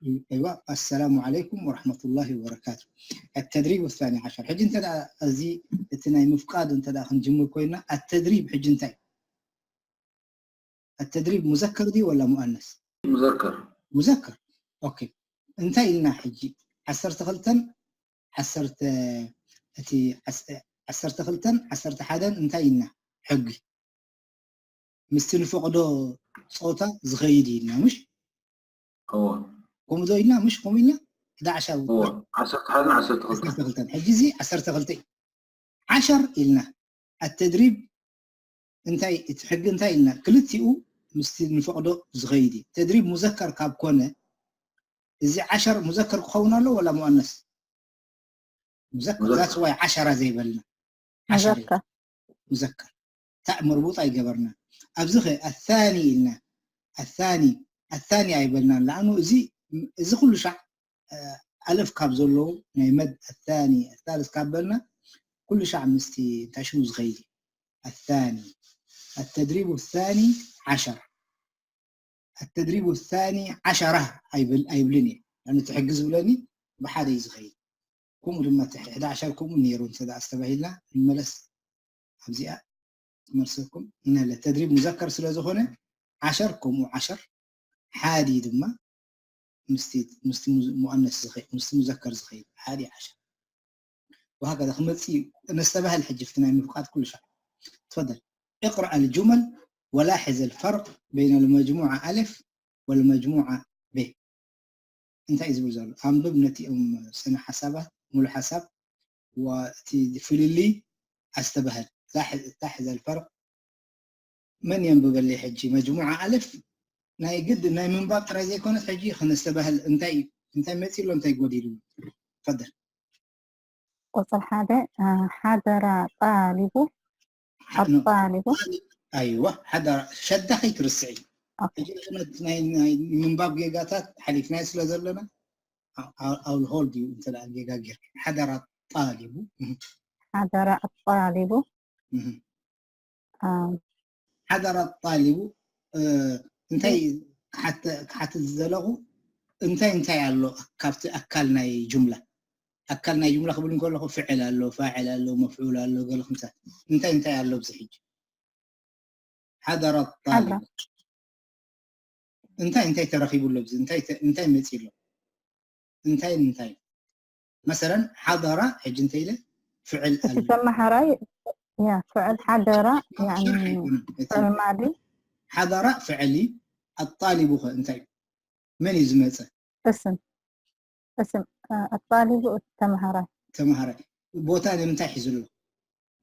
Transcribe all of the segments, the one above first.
أيوة، السلام عليكم ورحمة الله وبركاته. التدريب الثاني عشر. ሕጂ እንተ ደኣ እዚ እቲ ናይ ምፍቃድ እንተ ደኣ ክንጅምር ኮይና፣ التدريب ሕጂ እንታይ? التدريب مذكر ድዩ ወላ مؤنث? مذكر. مذكر. ኦኬ። እንታይ ኢልና ሕጂ? ዓሰርተ ክልተን ዓሰርተ እቲ ዓስ- ዓሰርተ ክልተን ዓሰርተ ሓደን እንታይ ኢልና? ሕጊ ምስቲ ንፈቕዶ ጾታ ዝኸይድ ኢልና፣ ምሽ? እዎ። ከምኡ ዶ ኢልና? ምሽ ከምኡ ኢልና? ዳዕሻ እዎ። ዓሰርተ ሓደን ዓሰርተ ክልተን። ዓሰርተ ክልተን። ሕጂ እዚ ዓሰርተ ክልተ እዩ። ዓሸር ኢልና። التدريب እንታይ፣ እቲ ሕጊ እንታይ ኢልና? ክልቲኡ ምስቲ ንፈቕዶ ዝኸይድ እዩ። ተድሪብ ሙዘከር ካብ ኮነ፣ እዚ ዓሸር ሙዘከር ክኸውን ኣለዎ ወላ ሙኣነስ? ሙዘከር። ሙዘከር። That's why ዓሸራ ዘይበልና። ዓሸር እዩ። ሙዘከር። ሙዘከር። ታእ መርቡጥ ኣይገበርና። ኣብዚ ኸ ኣታኒ ኢልና። ኣታኒ፣ ኣታኒ ኣይበልናን። ለኣኑ እዚ፣ እዚ ኩሉ ሻዕ፣ እ፣ ኣለፍ ካብ ዘለዉ ናይ መድ ኣታኒ፣ ኣታልስ ካብ በልና፣ ኩሉ ሻዕ ምስቲ እንታይ ሽሙ ዝኸይድ እዩ። ኣታኒ። التدريب الثاني عشر. التدريب الثاني عشرة ኣይብል-፣ ኣይብልን እየ። ለኣኑ እቲ ሕጊ ዝብለኒ ብሓደ እዩ ዝኸይድ። ከምኡ ድማ እቲ ሕዳ ዓሸር ከምኡ ነይሩ እንተ ደኣ ኣስተባሂልና ንመለስ ኣብዚኣ ትመልሰኩም። ነለ ተድሪብ ሙዘከር ስለ ዝኾነ ዓሸር ከምኡ ዓሸር ሓዲ ድማ ምስቲ፣ ምስቲ ሙዝ-፣ ሙኣነስ ዝኸይድ፣ ምስቲ ሙዘከር ዝኸይድ ሓዲ ዓሸር። وهكذا ክመጽእ እዩ። ነስተባህል ሕጂ ፍቲ ናይ ምፍቃድ ኩሉ ሻዕ። تفضل. اقرأ الجمل ولاحظ الفرق بين المجموعة ألف والمجموعة ب. እንታይ እዩ ዝብል ዘሎ? ኣንብብ ነቲኦም ስነ ሓሳባት፣ ሙሉ ሓሳብ፣ ወእቲ ፍልልይ ኣስተባህል። ላሕ-፣ ላሕዘ الفرق። መን የንብበለይ ሕጂ? መጅሙዓ ኣልፍ ናይ ግድ ናይ ምንባብ ጥራይ ዘይኮነስ ሕጂ ክነስተባህል እንታይ እዩ? እንታይ መጺኡ ኣሎ? እንታይ ጎዲሉ? تفضل. ቁፅሪ ሓደ፣ አ፣ ሓደራ ጣሊቡ፣ ሓ-፣ ኖ። ኣጣሊቡ። ኣይዋ፣ ሓደራ ሸዳ ከይትርስዒ። ኦኬ። ሕጂ እቲ ናይ፣ ናይ ምንባብ ጌጋታት ሓሊፍናዮ ስለ ዘለና፣ ኣ-፣ ኣ-፣ I will hold you እንተ ደኣ ጌጋ ጌርካ። ሓደራ ጣሊቡ። እህ፣ ሓደራ ኣጣሊቡ። እህ። አ፣ ሓደራ ጣሊቡ፣ እ፣ እንታይ ክሓተ-፣ ክሓትት ዝደለኹ፣ እንታይ እንታይ ኣሎ ካብቲ ኣካል ናይ ጁምላ? ኣካል ናይ ጁምላ ክብል እንከለኹ ፍዕል ኣሎ፣ ፋዕል ኣሎ፣ መፍዑል ኣሎ፣ ገለ ከምሳት። እንታይ እንታይ ኣሎ ኣብዚ ሕጂ? ሓደራ ጣሊቡ። ሓደራ። እንታይ እንታይ ተረኺቡ ኣሎ ኣብዚ? እንታይ ተ-፣ እንታይ መጺኡ ኣሎ? እንታይ እንታይ? መሰለን ሓደራ ሕጂ እንታይ ኢለ? ፍዕል እቲ ኣሎ። ተመሃራይ፣ ያ፣ ፍዕል ሓደራ፣ ያኒ ሽርሒ ኣይኮነን። እቲ ፍዕል ማዲ። ሓደራ ፍዕል እዩ። ኣጣሊቡ ኸ እንታይ እዩ? መን እዩ ዝመጸ? እስም፣ እስም፣ አ፣ ኣጣሊቡ እቲ ተመሃራይ። ተመሃራይ። ቦታ ንምንታይ ሒዙ ኣሎ?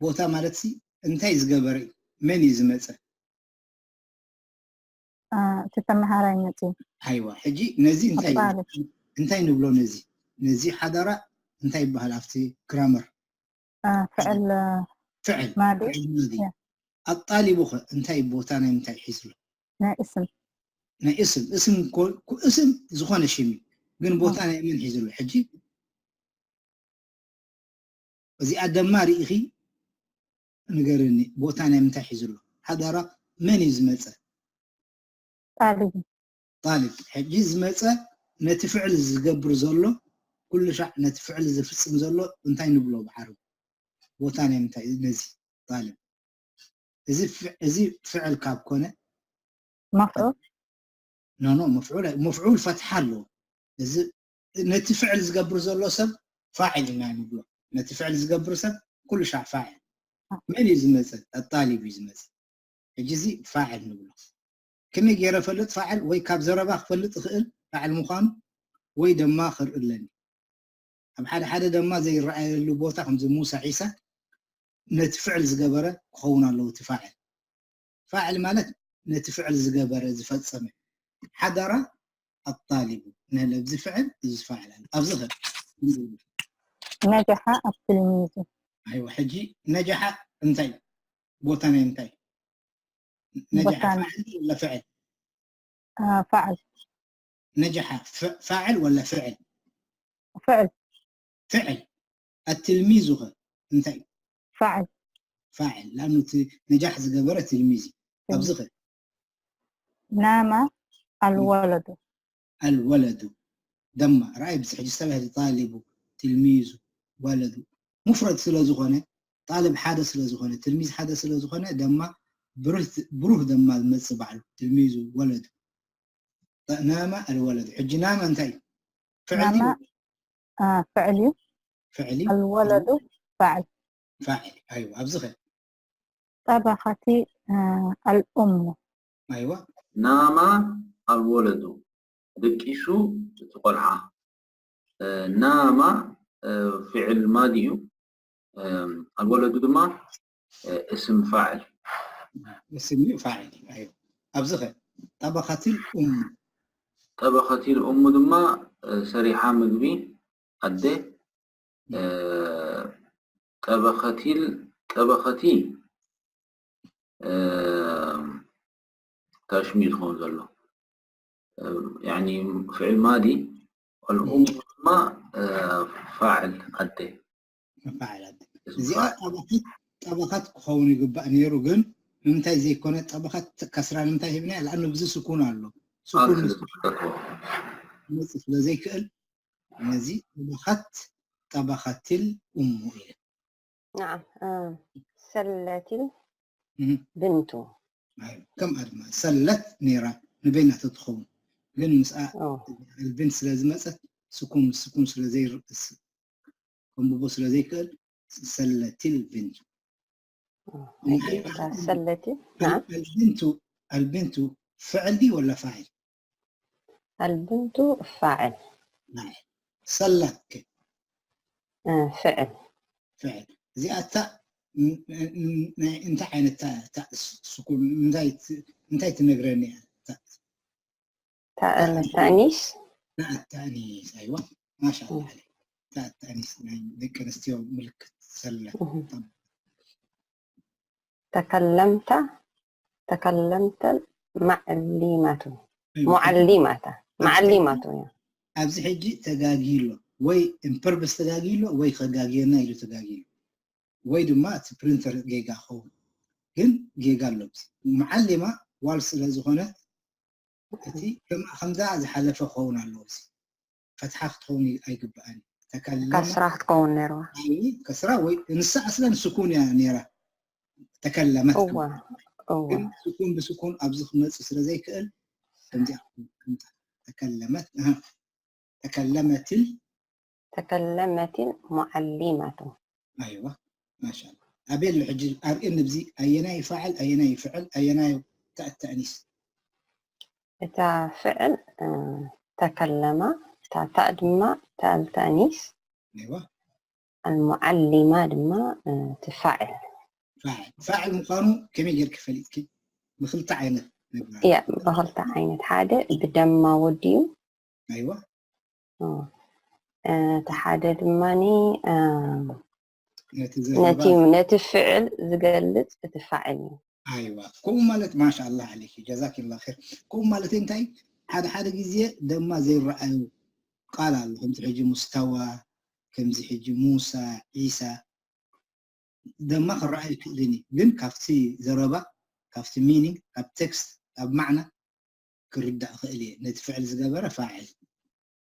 ቦታ ማለት ሲ እንታይ ዝገበረ እዩ? መን እዩ ዝመጸ? አ፣ እቲ ተመሃራይ መጺኡ። ኣይዋ፣ ሕጂ ነዚ እንታይ ኣጣልብ። እንታይ ንብሎ ነዚ? ነዚ ሓደራ እንታይ ይበሃል ኣብቲ ግራመር? አ፣ ፍዕል፣ አ፣ ፍዕል። ማዲ። ፍዕል ማዲ። ያ። ኣጣሊቡ ኸ እንታይ ቦታ ናይ ምንታይ ሒዙ ኣሎ? ናይ እስም። ናይ እስም፣ እስም ኮ-፣ ኮ-፣ እስም ዝኾነ ሽም እዩ። ግን ቦታ ናይ መን ሒዙ ኣሎ? ሕጂ እዚኣ ደማ ርኢኺ ንገርኒ፣ ቦታ ናይ ምንታይ ሒዙ ኣሎ? ሓደራ መን እዩ ዝመጸ? ጣሊቡ። ጣሊብ። ሕጂ ዝመጸ ነቲ ፍዕል ዝገብር ዘሎ፣ ኩሉ ሻዕ ነቲ ፍዕል ዝፍጽም ዘሎ እንታይ ንብሎ ብዓረቡ? ቦታ ናይ ምንታይ ነዚ ጣሊብ? እዚ ፍዕ-፣ እዚ ፍዕል ካብ ኮነ መፍዑል። ኖ፣ ኖ፣ መፍዑል ኣይ-፣ መፍዑል ፈትሓ ኣለዎ። እዚ ነቲ ፍዕል ዝገብር ዘሎ ሰብ ፋዕል ኢና ንብሎ። ነቲ ፍዕል ዝገብር ሰብ ኩሉ ሻዕ ፋዕል። መን እዩ ዝመጸ? ኣጣሊብ እዩ ዝመጸ። ሕጂ እዚ ፋዕል ንብሎ። ከመይ ገይረ ፈልጥ ፋዕል? ወይ ካብ ዘረባ ክፈልጥ እኽእል ፋዕል ምዃኑ፣ ወይ ደማ ክርእለኒ። ኣብ ሓደ ሓደ ደማ ዘይረኣየሉ ቦታ ከምዚ ሙሳ ዒሳ ነቲ ፍዕል ዝገበረ ክኸውን ኣለዎ እቲ ፋዕል። ፋዕል ማለት ነቲ ፍዕል ዝገበረ፣ ዝፈጸመ። ሓደራ ኣጣሊቡ። ነለ ኣብዚ ፍዕል፣ እዚ ፋዕል ኣሎ። ኣብዚ ኸ? ነጀሓ ኣትልሚዙ። ኣይዋ፣ ሕጂ ነጀሓ እንታይ? ቦታ ናይ እንታይ? ነጀሓ ቦታ ናይ ፋዕል ወላ ፍዕል? አ፣ ፋዕል። ነጀሓ ፍ-፣ ፋዕል ወላ ፍዕል? ፍዕል። ፍዕል። ኣትልሚዙ ኸ እንታይ? ፋዕል። ፋዕል። ለኣኑ እቲ ነጃሕ ዝገበረ ትልሚዝ እዩ። ኣብዚ ኸ? ናማ ኣልወለዱ። ኣልወለዱ። ደማ። ራእይ ብዚ ሕጂ ሰብ ሕዚ ጣሊቡ፣ ትልሚዙ፣ ወለዱ። ሙፍረድ ስለ ዝኾነ፣ ጣልብ ሓደ ስለ ዝኾነ፣ ትልሚዝ ሓደ ስለ ዝኾነ፣ ደማ ብሩህ፣ ብሩህ ደማ ዝመጽእ ባዕሉ፣ ትልሚዙ፣ ወለዱ። ናማ ኣልወለዱ። ሕጂ ናማ እንታይ እዩ? ፍዕል ናማ፣ ድዩ? አ፣ ፍዕል እዩ። ፍዕል እዩ። ኣልወለዱ ፋዕል። ፋዕል። ኣይዋ፣ ኣብዚ ኸ? ጠበኸቲ፣ አ፣ ኣልኡሙ። ኣይዋ። ናማ ኣልወለዱ። ደቂሱ እቲ ቆልዓ። እ፣ ናማ፣ እ፣ ፍዕል ማዲ እዩ። እ፣ ኣልወለዱ ድማ፣ እ፣ እስም ፋዕል። እስም እዩ፣ ፋዕል እዩ። ኣይዋ። ኣብዚ ኸ? ጠበኸቲል ኡሙ። ጠበኸቲል ኡሙ ድማ፣ እ፣ ሰሪሓ ምግቢ ኣደ። እ፣ ጠበኸቲል፣ ጠበኸቲ፣ እ፣ ታሽሚ ዝኸውን ዘሎ። እ፣ ያኒ ፍዕል ማዲ፣ ኣልኡሙ ድማ፣ እ፣ ፋዕል ኣደ። ፋዕል ኣደ። እስም እዚኣ ፋዕል። ጠበኸት፣ ጠበኸት ክኸውን ይግባእ ነይሩ፣ ግን ንምንታይ ዘይኮነ? ጠበኸት ከስራ ንምንታይ ሂብና? ለኣኑ ብዚ ስኩን ኣሎ። ስኩን ኣልፍ ምስ ዝፈጠርዎ። ክመጽእ ስለ ዘይክእል፣ ነዚ ጠበኸት፣ ጠበኸትል ኡሙ ኢለ። ናዓም፣ እ፣ ሰለቲል እህ። ብንቱ። ኣይ፣ ከምኣ ድማ ሰለት ነይራ፣ ንበይና ተትኸውን። ግን ምስኣ ኦ። ኣልብንት ስለ ዝመጸት፣ ስኩን፣ ስኩን ስለ ዘይር-፣ ስ-፣ ከንብቦ ስለ ዘይክእል፣ ሰለቲል ብንቱ። ኦ፣ ናይ እታ ሰለቲል፣ ናዓም። ኣልብንቱ፣ ኣልብንቱ ፍዕል ድዩ ወላ ፋዒል? ኣልብንቱ ፋዕል። ናይ ሰላት ከ? እ፣ ፍዕል። ፍዕል። እዚኣ እታ ን-፣ ን-፣ ናይ እንታይ ዓይነት ታ-፣ ታ-፣ ስኩን እንታይ ት-፣ እንታይ ትነግረኒ እያ? ታ-፣ ታእ-፣ ታእ-፣ ታእኒስ? ታእኒስ፣ ኣይዋ። ማሻኣላ እ። ዓለይክ። ታእኒስ ናይ ደቂ ኣንስትዮ ምልክት ሰላት። እህ። ተከለምታ፣ ተከለምተል ማዕሊማቱ። ኣይዋ። ሙዓሊማታ። ኣብዚ መዓሊማቱ ሕጂ፣ እያ። ኣብዚ ሕጂ ተጋጊሎ። ወይ ኢምፐርበስ ተጋጊሎ፣ ወይ ከጋግየና ኢሉ ተጋጊሎ። ወይ ድማ እቲ ፕሪንተር ጌጋ ክኸውን። ግን ጌጋ ኣሎ። ኣብዚ መዓሊማ ዋል ስለ ዝኾነት፣ እቲ ከም-፣ ከምዛ ዝሓለፈ ክኸውን ኣለዎ። እዚ ፈትሓ ክትኸውን ኣይግባእን። ተከለመ። ከስራ ክትከውን ነይርዋ። ኣይ፣ ከስራ ወይ ንሳ ኣስለን ስኩን እያ ነይራ። ተከለመት እዋ፣ ክብል። እዋ። ግን ስኩን ብስኩን ኣብዚ ክመጽእ ስለ ዘይክእል፣ ከምዚኣ ክትምጻእ። ተከለመት፣ ኣሃ። ተከለመትል። ተከለመትል ሙዓሊማቱ። ኣይዋ፣ ማሻኣላ። ኣበይ ኣሎ ሕጂ? ኣርእየኒ፣ ብዚ ኣየናይ ፋዕል፣ ኣየናይ ፍዕል፣ ኣየናይ ታእ ተእኒስ? እታ ፍዕል፣ እ፣ ተከለማ፣ እታ ታእ ድማ ታእ ተእኒስ። ኣይዋ። ኣልሙዓሊማ ድማ፣ እ፣ ትፋዕል። ፋዕል። ፋዕል ምዃኑ ከመይ ጌርኪ ፈሊጥኪ? ብክልተ ዓይነት ነግራ። እያ፣ ብክልተ ዓይነት። ሓደ ብደማ ወዲኡ። ኣይዋ። እ፣ እቲ ሓደ ድማኒ፣ እ፣ ነቲ ነቲ፣ ዘረባ። ነቲ ፍዕል ዝገልጽ እቲ ፋዕል እዩ። ኣይዋ። ከምኡ ማለት ማሻኣላ ዓለይኪ፣ ጀዛኪላ ኸይር። ከምኡ ማለት እንታይ? ሓደ ሓደ ግዜ ደማ ዘይረኣዩ ቃል ኣሎ። ከምዚ ሕጂ ሙስተዋ፣ ከምዚ ሕጂ ሙሳ፣ ዒሳ፣ ደማ ክረኣዩ ይክእልን እዩ። ግን ካብቲ ዘረባ፣ ካብቲ ሚኒንግ፣ ካብ ቴክስት፣ ካብ ማዕና ክርዳእ ክእል እየ። ነቲ ፍዕል ዝገበረ ፋዕል።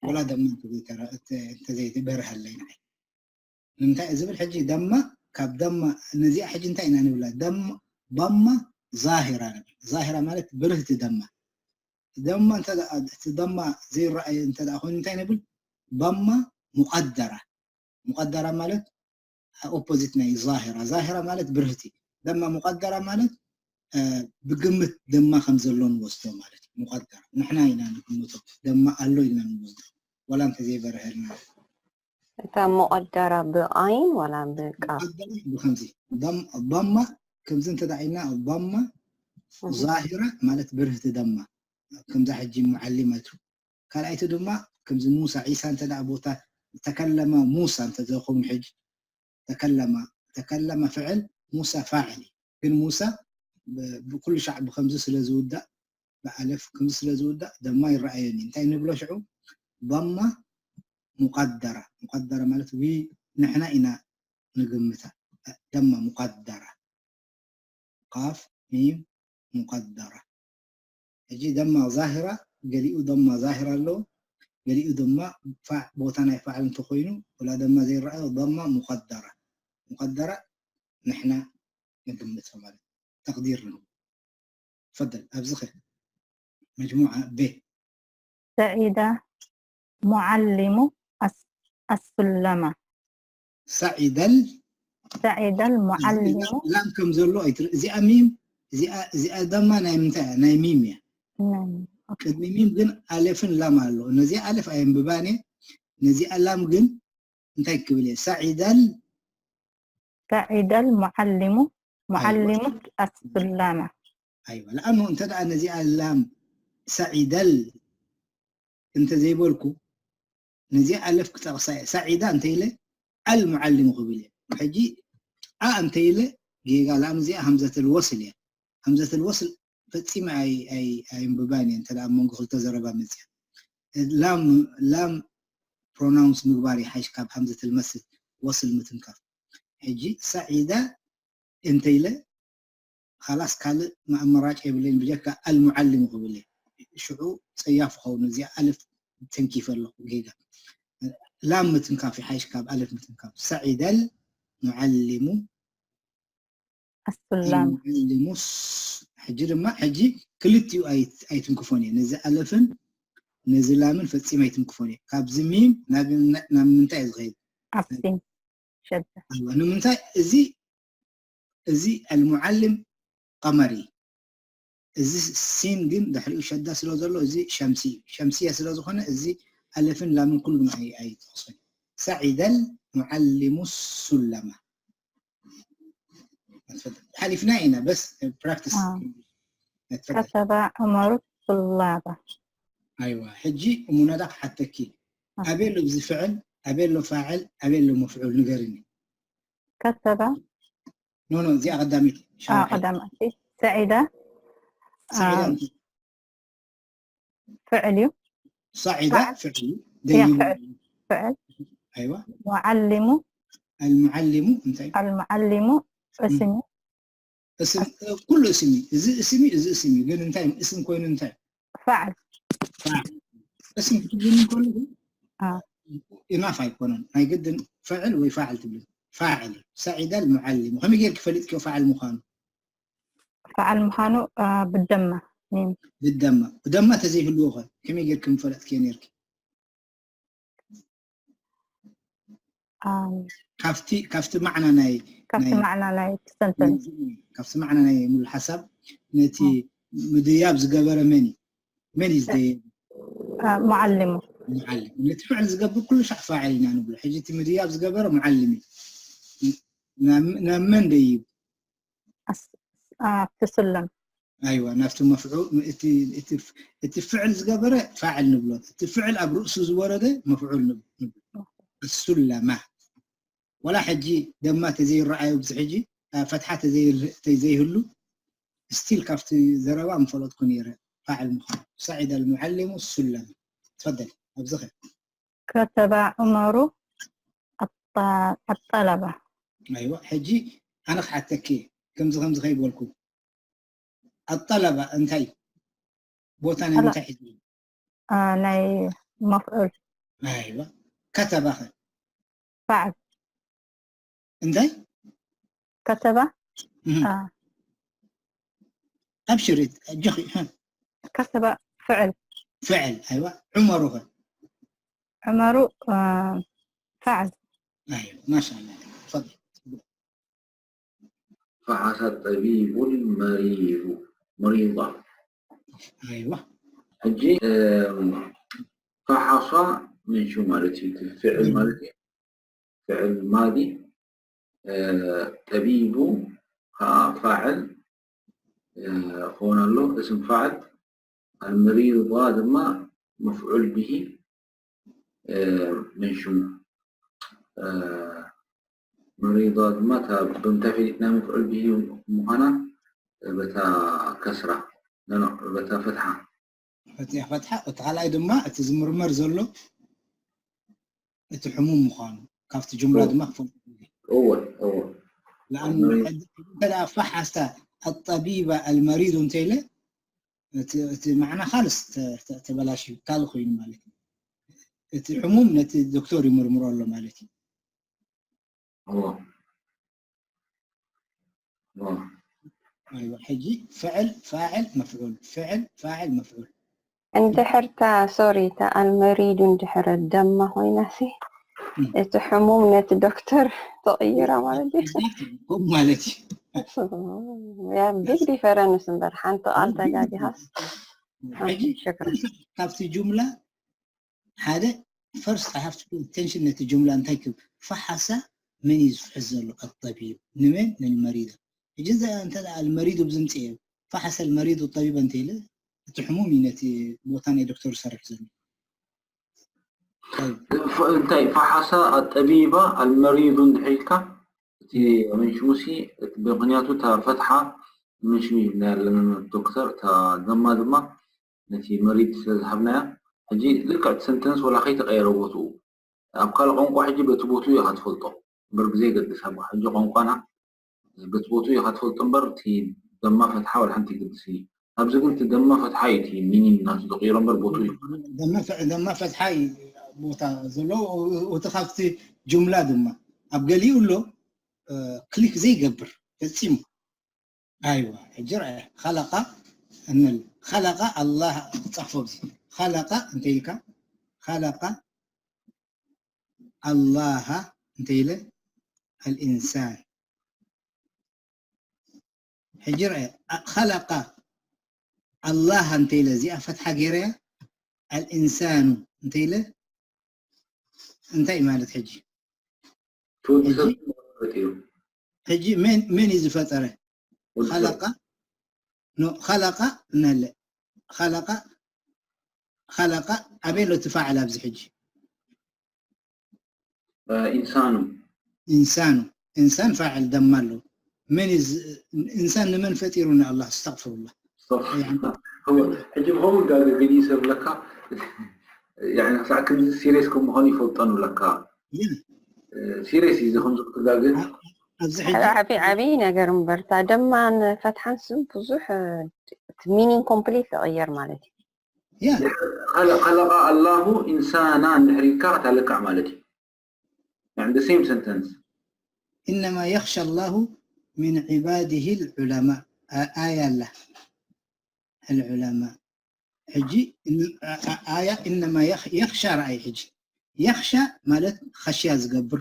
ወላ ደማ እንተዘይተረ-፣ እተ-፣ እንተዘይበርሀለይ ንዓይ። ንምንታይ ዝብል ሕጂ ደማ፣ ካብ ደማ፣ ነዚኣ ሕጂ እንታይ ኢና ንብላ? ደማ፣ ባማ ዛሂራ ንብል። ዛሂራ ማለት ብርህቲ ደማ። ደማ እንተ ደኣ፣ እቲ ደማ ዘይረኣየ እንተ ደኣ ኮይኑ እንታይ ንብል? ባማ ሙቐደራ። ሙቐደራ ማለት ኦፖዚት ናይ ዛሂራ። ዛሂራ ማለት ብርህቲ። ደማ ሙቐደራ ማለት፣ እ፣ ብግምት ደማ ከም ዘሎ ንወስዶ ማለት እዩ። ሙቐደራ። ንሕና ኢና ንግምቶ። ደማ ኣሎ ኢልና ንወስዶ። ወላ እንተ ዘይበርሀልና። እታ ሙቐደራ ብኣይን ወላ ብቃፍ? ሙቐደራ ብከምዚ። ደም-፣ ደማ ከምዚ እንተ ደኣ ኢልና፣ ደማ እህ። ዛሂራ ማለት ብርህቲ ደማ። ከምዛ ሕጂ ሙዓሊመቱ። ካልኣይቲ ድማ ከምዚ ሙሳ፣ ዒሳ እንተ ደኣ ቦታ ተከለመ ሙሳ እንተ ዘይኸውን ሕጂ ተከለመ፣ ተከለመ ፍዕል፣ ሙሳ ፋዕል እዩ። ግን ሙሳ ብ-፣ ብኩሉ ሻዕ ብከምዚ ስለ ዝውዳእ፣ ብኣለፍ ከምዚ ስለ ዝውዳእ ደማ ይረኣየኒ። እንታይ ንብሎ ሽዑ? ደማ ሙቀደራ። ሙቀደራ ማለት ዊ-፣ ንሕና ኢና ንግምታ። ደማ ሙቀደራ። ቃፍ፣ ሚም፣ ሙቀደራ። ሕጂ ደማ ዛሂራ፣ ገሊኡ ደማ ዛሂራ ኣለዎ፣ ገሊኡ ድማ ፋዕ-፣ ቦታ ናይ ፋዕል እንተኾይኑ፣ ወላ ድማ ዘይረኣዮ ضمة مقدرة። مقدرة ንሕና ንግምቶ ማለት ተቕዲር ነው። تفضل، ኣብዚ ኸ መጅሙዓ ቤ። سعد معلم الس-، السلم. سعد ال-، سعد المعلم. ላም ከም ዘሎ ኣይትር-፣ እዚኣ ሚም፣ እዚኣ፣ እዚኣ ضمة ናይ ምንታይ እያ? ናይ ሚም እያ። نعم. أوكي. ቅድሚ ሚም ግን ኣለፍን ላም ኣሎ። ነዚኣ ኣለፍ ኣየንብባን እየ። ነዚኣ ላም ግን እንታይ ክብል እየ? سعد ال-، سعد المعلم معلم السلم. ኣይዋ፣ ለኣኑ እንተ ደኣ ነዚኣ ላም سعد ال-፣ እንተ ዘይበልኩ፣ ነዚኣ ኣለፍ ክጠቕሳ እየ። سعد እንተ ኢለ المعلم ክብል እየ። ሕጂ ኣ እንተ ኢለ ጌጋ፣ ለኣኑ እዚኣ همزة الوصل እያ። همزة الوصل ፈጺመ ኣይ-፣ ኣይ-፣ ኣይንብባን እየ፣ እንተ ደኣ ኣብ መንጎ ክልተ ዘረባ መጽያ። ላም፣ ላም ፕሮናውንስ ምግባር ይሓይሽ ካብ همزة الوصل፣ ወስል ምትንካፍ። ሕጂ سعد እንተ ኢለ፣ خلاص ካልእ ኣማራጭ የብለይን ብጀካ المعلم ክብል እየ። ሽዑ ጸያፍ ክኸውን፣ እዚኣ ኣለፍ ተንኪፈ ኣለኹ ጌጋ። ላም ምትንካፍ ይሓይሽ ካብ ኣለፍ ምትንካፍ። سعد المعلم السلم. المعلم ስ-፣ ሕጂ ድማ፣ ሕጂ ክልቲኡ ኣይ-፣ ኣይትንክፎን እየ። ነዚ ኣለፍን ነዚ ላምን ፈጺመ ኣይትንክፎን እየ። ካብዚ ሚም ናብ፣ ናብ ምንታይ እዩ ዝኸይድ? ኣብ ሲን ሸደ። ኣይዋ፣ ንምንታይ እዚ፣ እዚ المعلم ቀመሪ፣ እዚ ሲን ግን ድሕሪኡ ሸዳ ስለ ዘሎ፣ እዚ ሸምሲ እዩ። ሸምስያ ስለ ዝኾነ፣ እዚ ኣለፍን ላምን ኩሉ ግን ኣይ-፣ ኣይጠቕሶን። سعد المعلم السلم. ሓሊፍና ኢና፣ በስ ፕራክቲስ። آه. ተፈ-፣ كتب عمر الطلاب. ኣይዋ፣ ሕጂ እሙነዳ ክሓተኪ። آه. ኣበይ ኣሎ እዚ ፍዕል? ኣበይ ኣሎ ፋዕል? ኣበይ ኣሎ መፍዑል? ንገርኒ። كتب ኖ፣ ኖ፣ እዚኣ ቀዳሚት። آه ሸራሒ። قدم أتي سعد سعد آه، أنت. فعل يو. صعد فعل. فعل. يا ديم. فعل. فعل. أيوة. معلم. المعلم أنت. المعلم اسم. اسم، كل اسمي، إذا اسمي، إذا اسمي، قال أنت اسم كوين أنت. فعل. اسم كتبني كله. آه. إناف يكونن. هاي قد فعل ويفاعل تبلي. فاعل. سعد المعلم. هم يجيك فلت كيف فاعل مخان. فعل مخانو آه بالدمة. ميم. بالدمة. ودمة تزيه اللغة. كم يجيك كم فلت كينيرك. آم. كافتي، كافتي معنى ناي. كافتي ناي. معنى ناي تسنتن. كافتي معنى ناي مول حسب. نتي مدياب زقبرة مني. من إز دي؟ آه معلم. معلم. نتي فعل زقبر كل شيء فاعلين أنا بقول. حجتي مدياب زقبرة معلمي. نام، نام من ديب. أس-، آه تسلم. ኣይዋ፣ ናብቲ መፍዑል እቲ፣ እቲ፣ እቲ ፍዕል ዝገበረ ፋዕል ንብሎ፣ እቲ ፍዕል ኣብ ርእሱ ዝወረደ መፍዑል ንብ-፣ ንብሎ። السلمة. ወላ ሕጂ ደማ ተዘይረኣዩ ኣብዚ ሕጂ፣ አ፣ ፈትሓ ተዘይ-፣ ተዘይህሉ ስቲል ካብቲ ዘረባ ምፈለጥኩ ነይረ ፋዕል ምዃኑ። سعد المعلم السلمة. تفضل ኣብዚ ኸ كتب عمر الط-، الطلبة. ኣይዋ፣ ሕጂ ኣነ ክሓተኪ ከምዚ ከምዚ ከይበልኩ الطلبة እንታይ ቦታ ናይ طلب. ምንታይ ሒዙ? آه ناي مفعول. ኣይዋ፣ كتب ኸ فعل. እንታይ? كتب. እህ፣ آه ኣብሽሪ፣ ኣጆኺ። እህ፣ كتب فعل. ፍዕል። ኣይዋ፣ عمر ኸ عمر آه فعل. ኣይዋ፣ ማሻኣላ። تفضل. فحص الطبيب المريض مريضة. ኣይዋ፣ ሕጂ እም፣ ፈሓሷ ምን ሽው ማለት እዩ። እቲ ፍዕል ማለት እዩ። ፍዕል ማዲ እ፣ ጠቢቡ ከዓ ፋዕል እ፣ ክኸውን ኣሎ። እስም ፋዕል ኣልመሪዳ ድማ መፍዑል ብሂ እ፣ ምን ሽሙ እ፣ መሪዳ ድማ እታ ብምንታይ ፈሊጥና መፍዑል ብሂ ምዃና በታ ከስራ ኖ፣ ኖ፣ በታ ፈትሓ ፈትያ ፈትሓ። እቲ ካልኣይ ድማ እቲ ዝምርመር ዘሎ እቲ ሕሙም ምዃኑ ካብቲ ጅምላ እዎ። ድማ ክፈልጥ። እወ እወ ለኣኑ እንተ ደኣ ፈሓስታ ኣጠቢባ ኣልመሪዱ እንተኢለ እቲ፣ እቲ ማዕና ካልስ ተ-፣ ተ-፣ ተበላሽዩ ካልእ ኮይኑ ማለት እዩ። እቲ ሕሙም ነቲ ዶክተር ይምርምሮ ኣሎ ማለት እዩ። እዎ እዎ ኣይዋ ሕጂ ፍዕል ፋዕል መፍዑል ፍዕል ፋዕል መፍዑል እንድሕር እታ ሶሪ እታ ኣልመሪዱ እንድሕር ደማ ኮይናሲ እቲ ሕሙም ነቲ ዶክተር ተቐይራ ማለት እዩ። ከምኡ ማለት እዩ። ያ ቢግ ዲፈረንስ እምበር ሓንቲ ቃል ተጋጊኻስ። ሕጂ ሽክራ ካብቲ ጁምላ ሓደ first I have to pay attention ነቲ ጁምላ እንታይ ክብ ፈሓሳ መን እዩ ዝፍሕስ ዘሎ ኣጠቢብ ንመን ንልመሪዶ ሕጂ እዛ እንተ ኣልመሪዱ ብዝምፅእ እዩ ፈሓሰ ኣልመሪዱ ጠቢበ እንተ ኢለ እቲ ሕሙም እዩ ነቲ ቦታ ናይ ዶክተር ዝሰርሕ ዘሎ እንታይ ፈሓሳ ኣጠቢባ ኣልመሪዱ እንድሕር ኢልካ እቲ ምንሽሙሲ ምክንያቱ እታ ፈትሓ ምንሽሙ ኢልና ኣለና ዶክተር እታ ደማ ድማ ነቲ መሪድ ስለ ዝሃብናያ ሕጂ ልክዕ እቲ ሰንተንስ ወላ ከይተቀየረ ቦትኡ ኣብ ካልእ ቋንቋ ሕጂ በቲ ቦትኡ ኢኻ ትፈልጦ እምበር ብዘይገድስ ኣብ ሕጂ ቋንቋና በቲ ቦትኡ ኢኻ ትፈልጦ እምበር እቲ ደማ ፈትሓ ወላ ሓንቲ ይገድስ እዩ ኣብዚ ግን እቲ ደማ ፈትሓ እዩ እቲ ሚኒንግ ናቱ ዝቅይሮ እምበር ቦትኡ እዩ ደማ ፈ- ደማ ፈትሓ እዩ ቦታ ዘሎ እቲ ካብቲ ጁምላ ድማ ኣብ ገሊኡ ኣሎ ክሊክ ዘይገብር ፈፂሙ ኣይዋ ሕጂ ርኣያ ኸለቃ እንል ኸለቃ ኣላህ ፃፎ ኣብዚ ኸለቃ እንተ ኢልካ ኸለቃ ኣላሃ እንተ ኢለ ኣልኢንሳን ሕጂ ርኣያ ኸለቃ ኣላሃ እንተ ኢለ እዚኣ ፈትሓ ገይረያ ኣልኢንሳኑ እንተ ኢለ እንታይ ማለት ሕጂ ትወዲ ሰብ ማለት እዩ ሕጂ መን መን እዩ ዝፈጠረ ወዲ ሰብ ኸለቃ ኖ ኸለቃ እናለ ኸለቃ ኸለቃ ኣበይ ኣሎ እቲ ፋዕል ኣብዚ ሕጂ እ፣ ኢንሳኑ ኢንሳኑ ኢንሳን ፋዕል ደማ ኣሎ መን እዩ ዝ- ኢንሳን ንመን ፈጢሩ ንኣላህ ኣስተግፍሩላህ ሕጂ ብኸምኡ ዳገ ገሊኡ ሰብ ለካ ያኒ ክሳዕ ክንዚ ሲሪየስ ከም ምዃኑ ይፈልጦን ለካ ግን ሲሪየስ እዩ እዚ ከምዚ ክትጋገ ኣብዚ ሓደ ሕጂ ዓብዪ ዓብዪ ነገር እምበርታ ደማን ፈትሓን ስም ብዙሕ ሚኒንግ ኮምፕሊት ይቕየር ማለት እዩ። ያ خلق الله إنسانا እንድሕር ኢልካ እታ ልክዕ ማለት እዩ يعني the same sentence إنما يخشى الله من عباده العلماء ኣ- ኣያ ኣላ العلماء ሕጂ እን- ኣ- ኣ- ኣያ إنما يخ- يخشى ረኣይ ሕጂ يخشى ማለት ኸሽያ ዝገብር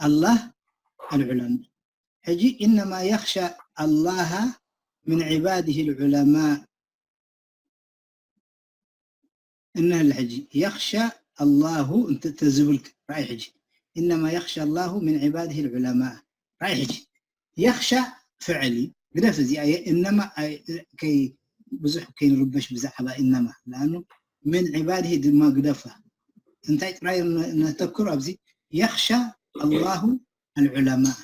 ኣላህ العلماء ሕጂ إنما يخشى الله من عباده العلماء እንህል ሕጂ يخشى الله እንተ ተዝብል ራእይ ሕጂ إنما يخشى الله من عباده العلماء ራእይ ሕጂ يخشى ፍዕል እዩ ግደፍ እዚ ኣየ إنما ኣይ- ከይ ብዙሕ ከይንርበሽ ብዛዕባ إنما لأنه من عباده ድማ ግደፋ እንታይ ጥራይ ነ- ነተክር ኣብዚ يخشى الله العلماء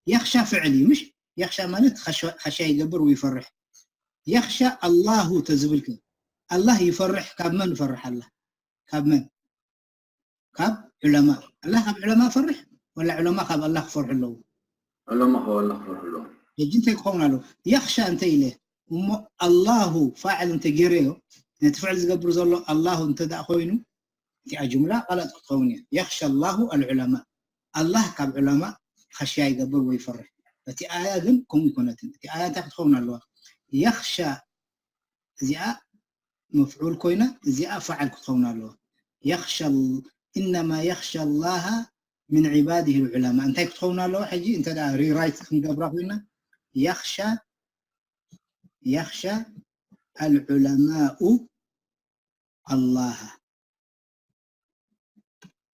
يخشى ፍዕል እዩ ምሽ يخشى ማለት ኸሸ- ኸሽያ ይገብር ወይ ይፈርሕ يخشى الله ተዝብል ከ ኣላህ ይፈርሕ ካብ መን ይፈርሕ ኣላ ካብ መን ካብ ዑለማ ኣላህ ካብ ዑለማ ፈርሕ ወላ ዑለማ ካብ ኣላህ ክፈርሑ ኣለዉ علماء هو الله خير له ሕጂ እንታይ ክኸውን ኣለዎ يخشى እንተ ኢለ እሞ ኣላሁ ፋዕል እንተ ገይረዮ ነቲ ፍዕል ዝገብር ዘሎ ኣላሁ እንተ ደኣ ኮይኑ እቲኣ ጁምላ ቃላት ክትኸውን እያ يخشى الله العلماء ኣላህ ካብ ዑለማ ኸሽያ ይገብር ወይ ይፈርሕ እቲ ኣያ ግን ከምኡ ይኮነትን እቲ ኣያ እንታይ ክትኸውን ኣለዋ يخشى እዚኣ መፍዑል ኮይና እዚኣ ፋዕል ክትኸውን ኣለዋ يخشى ال- إنما يخشى الله من عباده العلماء እንታይ ክትኸውን ኣለዋ ሕጂ እንተ ደኣ ሪራይት ክንገብራ ኮይና يخشى يخشى العلماء الله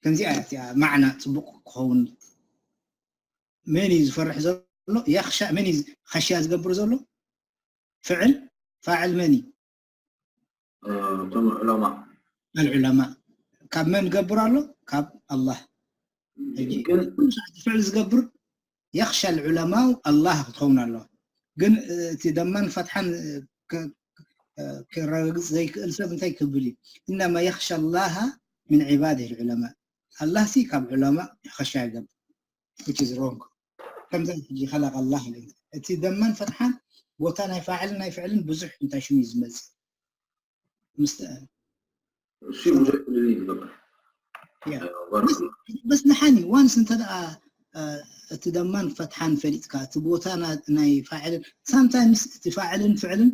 ከምዚኣ እያ እቲኣ ማዕና ፅቡቅ ክኸውን መን እዩ ዝፈርሕ ዘሎ يخشى መን እዩ ኸሽያ ዝገብር ዘሎ ፍዕል ፋዕል መን እዩ እቶም علماء العلماء ካብ መን ገብር ኣሎ ካብ ኣላህ ሕጂ ግን ኩሉ ሰዓት ፍዕል ዝገብር يخشى العلماء ኣላህ ክትኸውን ኣለዋ ግን እቲ ደማን ፈትሓን ከረጋግፅ ዘይክእል ሰብ እንታይ ክብል እዩ إنما يخشى الله من عباده العلماء ኣላህ ሲ ካብ ዑለማ ኸሽያ ይገብር which is wrong ከምዛ ሕጂ خلق الله እቲ ደማን ፈትሓን ቦታ ናይ ፋዕልን ናይ ፍዕልን ብዙሕ እንታይ ሽሙ እዩ ዝመፅእ ምስ እሱ ብዙሕ ክልል እዩ ዝገብር Yeah. በስ ንሓኒ ዋንስ እንተ ደኣ እቲ ደማን ፈትሓን ፈሊጥካ እቲ ቦታ ናይ ፋዕልን ሳምታይምስ እቲ ፋዕልን ፍዕልን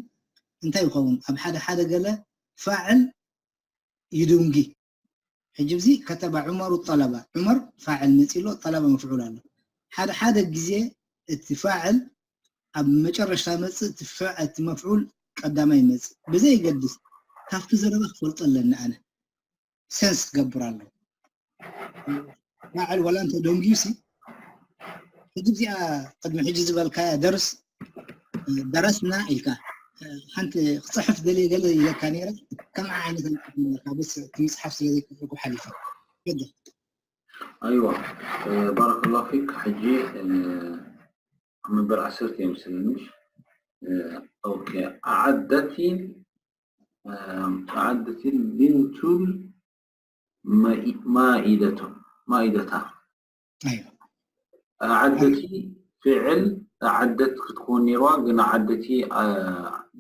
እንታይ ይኸውን ኣብ ሓደ ሓደ ገለ ፋዕል ይድንጊ ሕጂ እዚ ከተባ ዑመሩ ጠለባ ዑመር ፋዕል መፂ ኣሎ ጠለባ መፍዑል ኣሎ ሓደ ሓደ ግዜ እቲ ፋዕል ኣብ መጨረሽታ መፅእ እቲ መፍዑል ቀዳማይ ይመፅእ ብዘይገድስ ካብቲ ዘረባ ክፈልጦ ኣለኒ ኣነ ሰንስ ክገብር ኣሎ ፋዕል ወላ እንተ ደንጉዩ ሲ ሕጂ እዚኣ ቅድሚ ሕጂ ዝበልካያ ደርስ ደረስና ኢልካ ሓንቲ ክፅሕፍ ደልየ ገለ ኢለካ ነይረ ከምዓ ዓይነት ኣይፅሕፍን ኣለካ በስ እቲ ምፅሓፍ ስለ ዘይክእልኩ ሓሊፈ ገደ ኣይዋ ባረከላሁ ፊክ ሕጂ መበል ዓሰርተ ይመስለኒ ኦኬ ኣዓደቲ ኣዓደቲ ቢንቱል ማኢደቱ ማኢደታ ኣዓደቲ ፍዕል ኣዓደት ክትከውን ነይርዋ ግን ኣዓደቲ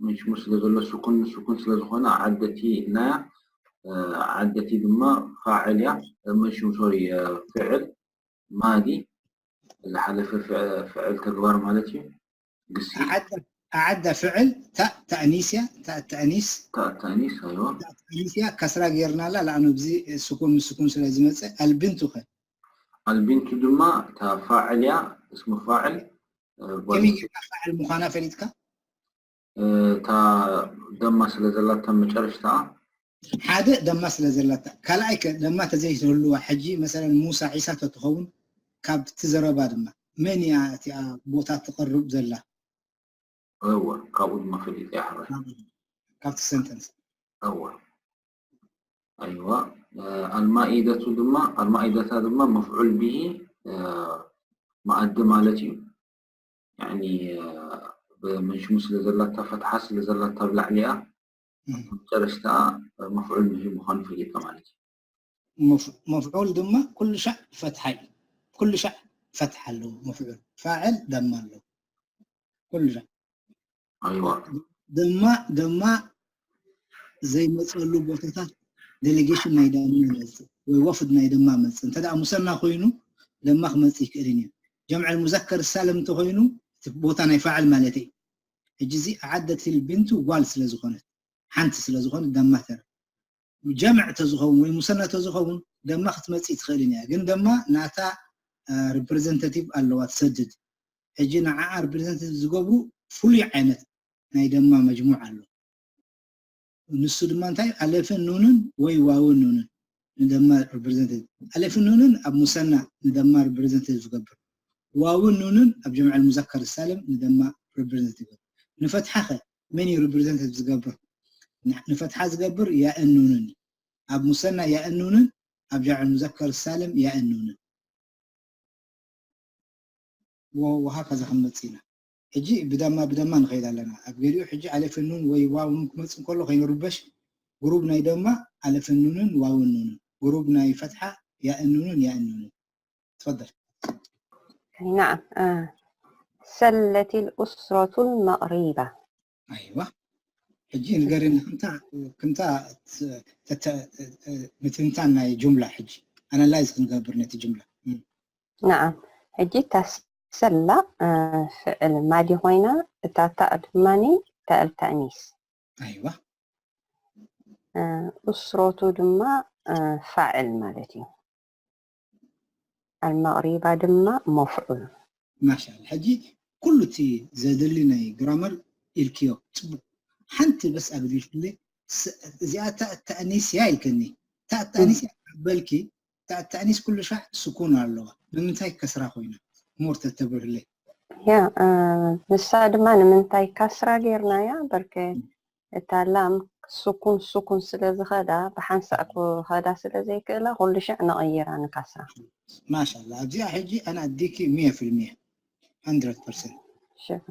ምሽሙ ስለ ዘሎ ስኩን ስኩን ስለ ዝኾነ ኣዓደቲ ኢልናያ ኣዓደቲ ድማ ፋዕል እያ ምሽሙ ሶሪ ፍዕል ማዲ ዝሓለፈ ፍዕል ተግባር ማለት እዩ ግሲ ኣዓዳ ፍዕል ታእ ተእኒስ እያ ታእ ተእኒስ ታእ ተእኒስ ኣይዋ ታእ ተእኒስ እያ ከስራ ገይርናላ ለኣኑ ብዚ ስኩን ምስ ስኩን ስለ ዝመፀ ኣልቢንቱ ከ ኣልቢንቱ ድማ እታ ፋዕል እያ እስሙ ፋዕል ከመይ ጌርካ ፋዕል ምዃና ፈሊጥካ እታ ደማ ስለ ዘላታ መጨረሽታ ሓደ ደማ ስለ ዘላታ ካልኣይ ከ ደማ ተዘይትህልዋ ሕጂ መሰለን ሙሳ ዒሳ ተትኸውን ካብቲ ዘረባ ድማ መን እያ እቲኣ ቦታ ትቐርብ ዘላ እወ ካብኡ ድማ ፈሊጠ ይሕረ ካብቲ ሰንተንስ እወ ኣይዋ ኣልማኢደቱ ድማ ኣልማኢደታ ድማ መፍዑል ብሂ መኣዲ ማለት እዩ ያኒ ብመንሽሙ ስለ ዘላታ ፈትሓ ስለ ዘላታ ብላዕሊኣ መጨረሽታ መፍዑል ብሂ ምዃኑ ፈሊጠ ማለት እዩ መፍዑል ድማ ኩሉ ሻዕ ፈትሓ እዩ ኩሉ ሻዕ ፈትሓ ኣለዎ መፍዑል ፋዕል ደማ ኣለዎ ኩሉ ሻዕ ኣይዋ ደማ ደማ ዘይመፀሉ ቦታታት ዴሌጌሽን ናይ ደማ መፅእ ወይ ወፍድ ናይ ደማ መፅእ እንተ ሙሰና ኮይኑ ደማ ክመፅእ ይክእልን እዩ ጀምዐል ሙዘከር ሳለም እንተኮይኑ እቲ ቦታ ናይ ፋዕል ማለት እዩ ሕጂ እዚ ኣዓደት ቢንቱ ጓል ስለ ዝኾነት ሓንቲ ስለ ዝኾነት ደማ ተረ ጀምዕ ተዝኸውን ወይ ሙሰና ተዝኸውን ደማ ክትመፅእ ትኽእልን እያ ግን ደማ ናታ ሪፕሬዘንታቲቭ ኣለዋ ትሰድድ ሕጂ ንዓኣ ሪፕሬዘንታቲቭ ዝገብሩ ፍሉይ ዓይነት ናይ ደማ መጅሙዕ ኣሎ ንሱ ድማ እንታይ ኣለፍን ኑንን ወይ ዋውን ኑንን ንደማ ሪፕሬዘንታቲቭ ኣለፍን ኑንን ኣብ ሙሰና ንደማ ሪፕሬዘንታቲቭ ዝገብር ዋውን ኑንን ኣብ ጀምዕ ሙዘከር ሳልም ንደማ ሪፕሬዘንታቲቭ ንፈትሓኸ መን እዩ ሪፕሬዘንታቲቭ ዝገብር ንፈትሓ ዝገብር ያእን ኑንን ኣብ ሙሰና ያእን ኑንን ኣብ ጀምዕ ሙዘከር ሳልም ያእን ኑንን ወሃከዛ ክንመፅእ ኢና ሕጂ ብደማ ብደማ ንኸይድ ኣለና ኣብ ገሊኡ ሕጂ ኣለፍን ኑን ወይ ዋውን ክመፅእ እንከሎ ከይንርበሽ ግሩብ ናይ ደማ ኣለፍን ኑንን ዋውን ኑንን ግሩብ ናይ ፈትሓ ያእን ኑንን ያእን ኑንን ትፈደል نعم آه. سلت الأسرة المغربة ኣይዋ ሕጂ ንገርኒ ክምታ ክምታ ምትንታን ናይ ጁምላ ሕጂ ኣናላይዝ ክንገብር ነቲ ጁምላ نعم ሕጂ ተሰላ ፍዕል ማዲ ኮይና እታ ታእ ድማ ተእል ተእኒስ ኣይዋ ኡስሮቱ ድማ ፋዕል ማለት እዩ ኣልመቕሪባ ድማ መፍዑል ማሻል ሕጂ ኩሉ እቲ ዘድሊ ናይ ግራመር ኢልክዮ ፅቡቅ ሓንቲ በስ ኣግዲልክለ እዚኣ ተእኒስ እያ ኢልከኒ ተእኒስ በልኪ ተእኒስ ኩሉ ሻዕ ስኩን ኣለዋ ንምንታይ ከስራ ኮይና ሞር ተተብርህለይ ያ ንሳ ድማ ንምንታይ ካስራ ጌርናያ በርከ እታ ላም ስኩን ስኩን ስለ ዝኸዳ ብሓንሳእ ክኸዳ ስለ ዘይክእላ ኩሉ ሽዕ ንቕይራ ንካስራ ማሻላ ኣብዚኣ ሕጂ ኣና ኣዲኪ ሚያ ፍልሚያ hundred percent ሽፍ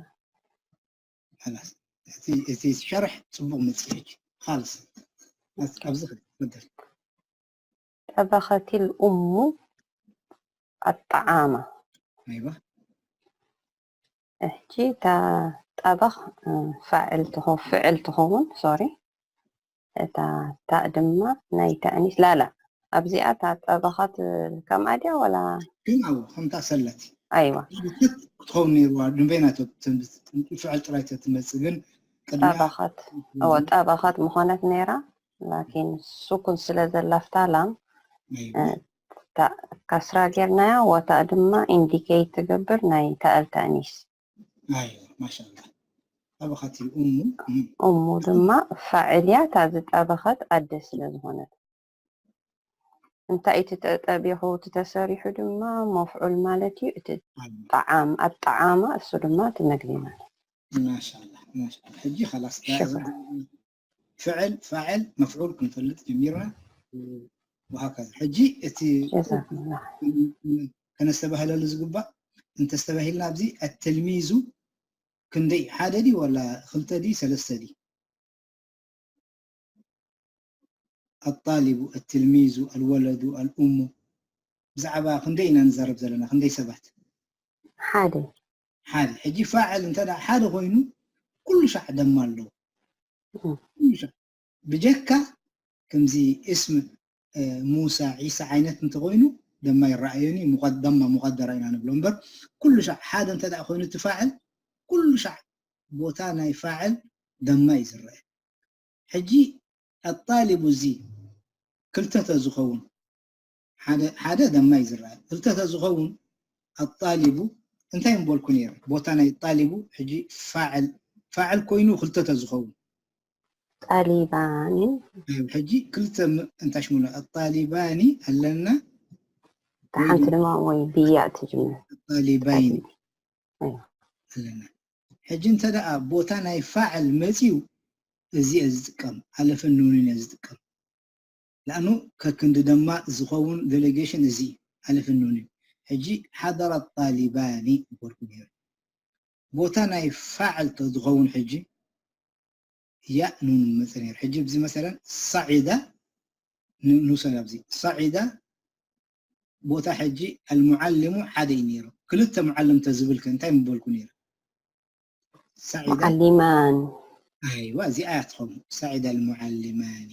خلاص እቲ እቲ ሸርሕ ጽቡቕ መጽእ ሕጂ خالص ኣብዚ ክብል ጠበኸት الأم الطعام ኣይዋ ሕጂ እታ ጠበኽ ፋዕል ትኾ ፍዕል ትኸውን ሶሪ እታ ታእ ድማ ናይ ተእኒስ ላላ ኣብዚኣ እታ ጠበኸት ከምኣ ድያ ወላ ከምኣ ከምታ ሰለት ኣይዋ ክትኸውን ነይርዋ። ንበይና ፍዕል ጥራይ ተትመፅእ ግን ቅድሚያ ጠበኸት እወ ጠበኸት ምኾነት ነይራ። ላኪን ሱኩን ስለ ዘላ ፍታ ላም ኣይዋ እ፣ ታ- ካስራ ጌርናያ ወታ ድማ ኢንዲኬት ትገብር ናይ ታእል ተእኒስ ኣይዋ ማሻላ ጠበኸት እሙ እም፣ እሙ ድማ ፋዕል እያ። እታ ዝጠበኸት ኣደ ስለ ዝኾነት እንታይ እቲ ተጠቢኹ እቲ ተሰሪሑ ድማ መፍዑል ማለት እዩ። እቲ ኣይዋ ጠዓም ኣብ ጠዓማ እሱ ድማ እቲ መግቢ ማለት ማሻላ ማሻላ ሕጂ ኸላስ ሽኩር ፍዕል ፋዕል መፍዑል ክንፈልጥ ጀሚርና። ወሃከዛ ሕጂ እቲ ጀዛኩምላ ከነስተባህለሉ ዝግባእ እንተስተባሂልና ኣብዚ ኣተልሚዙ ክንደይ ሓደ ድዩ ወላ ክልተ ድዩ ሰለስተ ድዩ ኣጣሊቡ ኣትልሚዙ ኣልወለዱ ኣልኡሙ ብዛዕባ ክንደይ ኢና ንዛረብ ዘለና ክንደይ ሰባት ሓደ ሓደ ሕጂ ፋዕል እንተ ሓደ ኮይኑ ኩሉ ሻዕ ደማ ኣለዎ እም። ኩሉ ሻዕ ብጀካ ከምዚ እስም ሙሳ ዒሳ ዓይነት እንተኮይኑ ደማ ይረኣየኒ ደማ ሙቀደራ ኢና ንብሎ እምበር ኩሉ ሻዕ ሓደ እንተ ኮይኑ እቲ ፋዕል ኩሉ ሻዕ ቦታ ናይ ፋዕል ደማ እዩ ዝረአ ሕጂ ኣጣሊቡ እዚ ክልተ ተዝኸውን ሓደ ደማ እዩ ዝረአ ክልተ ተዝኸውን ኣጣሊቡ እንታይ ምበልኩ ነይረ ቦታ ናይ ጣሊቡ ሕጂ ፋዕል ፋዕል ኮይኑ ክልተ ተዝኸውን ጣሊባኒ ሕጂ ክልተ እንታይ ሽሙና ኣጣሊባኒ ኣለና ሓንቲ ድማ ወይ ብያ ትጅምር ኣጣሊባይኒ ኣለና ሕጂ እንተ ደኣ ቦታ ናይ ፋዕል መፅዩ እዚ እየ ዝጥቀም ኣለፍን ኑንን እየ ዝጥቀም ላእኑ ከክንዲ ደማ ዝኸውን ዴሌጌሽን እዚ ኣለፍን ኑንን ሕጂ ሓደራ ጣሊባኒ በልኩ ነይሩ ቦታ ናይ ፋዕል ተዝኸውን ሕጂ ያእ ኑን መፀ ነይሩ ሕጂ እዚ መሰለን ሳዒዳ ንውሰድ ኣብዚ ሳዒዳ ቦታ ሕጂ ኣልሙዓልሙ ሓደ እዩ ነይሩ ክልተ ሙዓልም ተዝብል ከ እንታይ ምበልኩ ነይሩ ሳዒዳ ሙዓሊማን ኣይዋ እዚኣ እያ ትኸውን ሳዒዳ ኣልሙዓልማኒ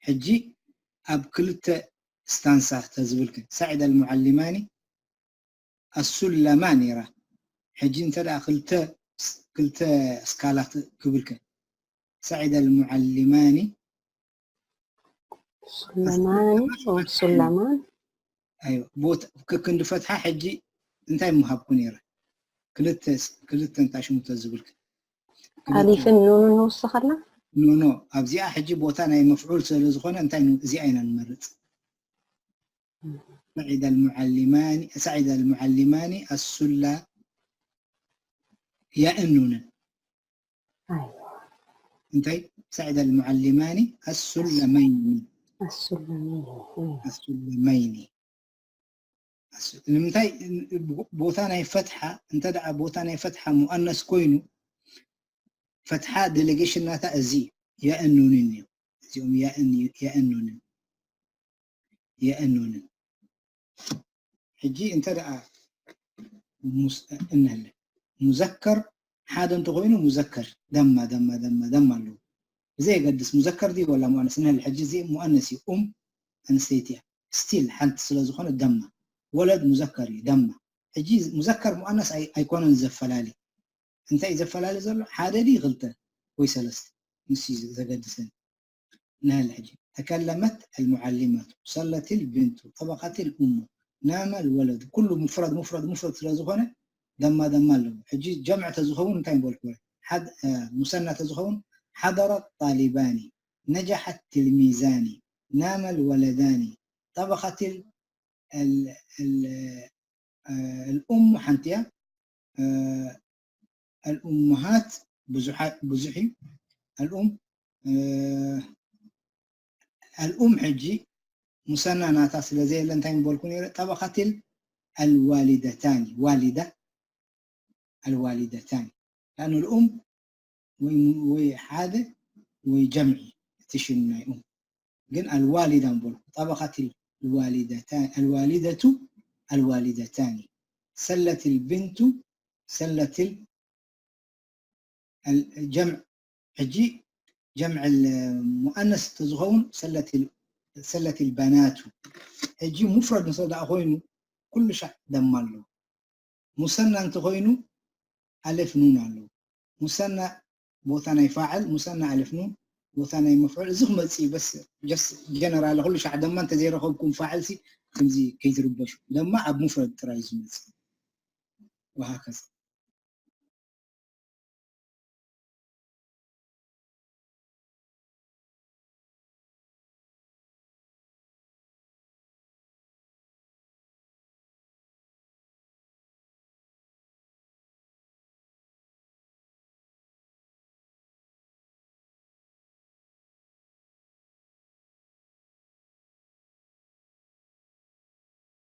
ሕጂ ኣብ ክልተ ስታንሳ ተዝብል ከ ሳዒዳ ኣልሙዓልማኒ ኣሱለማ ነይራ ሕጂ እንተ ደኣ ክልተ ክልተ ስካላት ክብል ከ ሳዒዳ ኣልሙዓልማኒ ሱለማኒ ወይ ሱለማን ኣይዋ ቦታ ከክንዲ ፈትሓ ሕጂ እንታይ ምሃብኩ ነይረ ክልተ ክልተ እንታይ ሽሙ ተዝብል ከ ኣሊፍን ኑንን ንውስኸላ ኖ ኖ ኣብዚኣ ሕጂ ቦታ ናይ መፍዑል ስለ ዝኾነ እንታይ ን- እዚኣ ኢና ንመርፅ سعد المعلمان سعد المعلماني السلميين እንታይ سعد المعلماني السلميين ኣሱለሚን السلميين ንምንታይ ቦታ ናይ ፈትሓ እንተ ደኣ ቦታ ናይ ፈትሓ ሙኣነስ ኮይኑ ፈትሓ ዴሌጌሽን ናታ እዚ ያእን ኑንን እዩ እዚኦም ያእን ያእን ኑንን ያእን ኑንን ሕጂ እንተ ደኣ እንህለ ሙዘከር ሓደ እንተኮይኑ ሙዘከር ደማ ደማ ደማ ደማ ኣለዎ ብዘየገድስ ሙዘከር ድዩ ወላ ሙኣነስ እንህለ ሕጂ እዚ ሙኣነስ እዩ ኡም ኣንስተይቲ እያ ስቲል ሓንቲ ስለ ዝኾነ ደማ ወለድ ሙዘከር እዩ ደማ ሕጂ ሙዘከር ሙኣነስ ኣይኮነን ዘፈላሊ እንታይ እዩ ዘፈላሊ ዘሎ ሓደ ድዩ ክልተ ወይ ሰለስተ ንሱ እዩ ዘገድሰኒ ንህል ሕጂ ተከለመት المعلمة صلت البنت طبخت الأم نام الولد ኩሉ ሙፍረድ ሙፍረድ ሙፍረድ ስለ ዝኾነ ደማ ደማ ኣለዎ ሕጂ ጀምዕ ተዝኸውን እንታይ ንበልኩ ሓደ ሙሰና ተዝኸውን حضر الطالبان نجح التلميذان نام الولدان طبخت الأم ሓንቲ እያ الأمهات ብዙሕ ብዙሕ እዩ الأم الأم ሕጂ ሙሰና ናታ ስለ ዘየለ እንታይ ምበልኩ ነይረ طبخت الوالدتان والدة الوالدتان لأن الأم ወይ ወይ ሓደ ወይ ጀምዒ እቲ ሽም ናይ ኡም ግን الوالدة ምበልኩ طبخت الوالدتان الوالدة الوالدتان سلت البنت سلت الجمع ሕጂ جمع المؤنث ተዝኸውን سلت ሰለት البنات ሕጂ ሙፍረድ ንሰ ደኣ ኮይኑ ኩሉ ሻዕ ደማ ኣለዎ። ሙሰና እንተኾይኑ ኣለፍ ኑን ኣለዎ። ሙሰና ቦታ ናይ ፋዕል፣ ሙሰና ኣለፍ ኑን ቦታ ናይ መፍዑል። እዚ ክመጽእ እዩ በስ just general ኩሉ ሻዕ ደማ እንተዘይረኸብኩም ፋዕል ሲ ከምዚ ከይትርበሹ። ደማ ኣብ ሙፍረድ ጥራይ እዩ ዝመጽእ። وهكذا